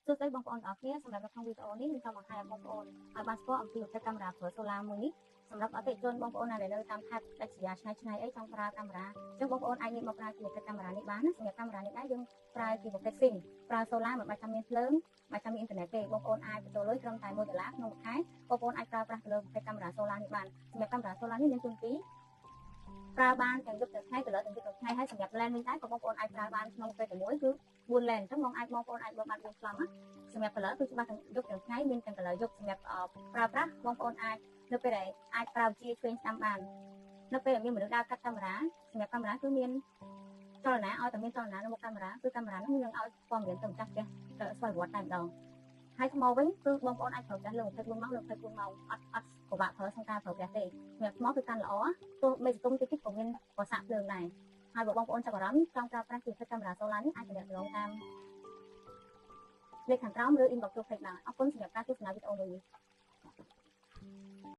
សួស្តីបងប្អូនទាំងអស់គ្នា។សម្រាប់នៅក្នុងវីដេអូនេះខ្ញុំចង់បង្ហាញឲ្យបងប្អូនឲ្យបានស្គាល់អំពីប្រភេទកាមេរ៉ាប្រើ solar មួយនេះសម្រាប់អតិថិជនបងប្អូនណាដែលនៅតាមខេត្តដាច់ស្រយាលឆ្ងាយឆ្ងាយអីចង់ប្រើកាមេរ៉ាអញ្ចឹងបងប្អូនអាចងាកមកប្រើជាប្រភេទកាមេរ៉ានេះបានណា។សម្រាប់កាមេរ៉ានេះដែរយើងប្រើជាប្រភេទ SIM ប្រើ solar មិនបាច់ចាំមានភ្លើងមិនចាំមានអ៊ីនធឺណិតទេ។បងប្អូនអាចបញ្ចូលលុយត្រឹមតែ1ដុល្លារក្នុងមួយខែបងប្អូនអាចប្រើប្រាស់ទៅលើប្រភេទកាមេរ៉ា solar នេះបាន។សម្រាប់កាមេរ៉ា solar នេះមានទូនពីរប្រើបានទាំងយប់ទាំងថ្ងៃទៅលើទាំងយប់ទាំងថ្ងៃហើយសម្រាប់ lens វិញដែរក៏បងប្អូនអាចប្រើបានក្នុងពេលតែមួយគឺ4 lens អញ្ចឹងបងអាចបងប្អូនអាចមើលបាន4ប្លង់ណា។សម្រាប់ color គឺច្បាស់ទាំងយប់ទាំងថ្ងៃមានទាំង color យប់។សម្រាប់ប្រើប្រាស់បងប្អូនអាចនៅពេលដែលអាចប្រើជាឆ្វេងស្ដាំបាននៅពេលដែលមានមនុស្សដើរកាត់កាមេរ៉ាសម្រាប់កាមេរ៉ាគឺមានចលនាឲ្យតែមានចលនានៅមុខកាមេរ៉ាគឺកាមេរ៉ានោះនឹងឲ្យព័ត៌មានទៅម្ចាស់ផ្ទះទៅស្វ័យប្រវត្តិតែម្ដងហើយថ្មវិញគឺបងប្អូនអាចប្រើប្រាស់លើ24ម៉ោងលើ24ម៉ោងអត់អត់ពិបាកប្រើក្នុងការប្រើប្រាស់ទេសម្រាប់ថ្មគឺកាន់ល្អទោះមេសង្គមតិចតិចក៏មានប្រសាកភ្លើងដែរហើយបើបងប្អូនចាប់អារម្មណ៍ចង់ប្រើប្រាស់ជាកាមេរ៉ា solar នេះអាចទំនាក់ទំនងតាមលេខខាងក្រោមឬ inbox ចូល page បានអរគុណសម្រាប់ការទស្សនាវីដេអូមួយនេះ។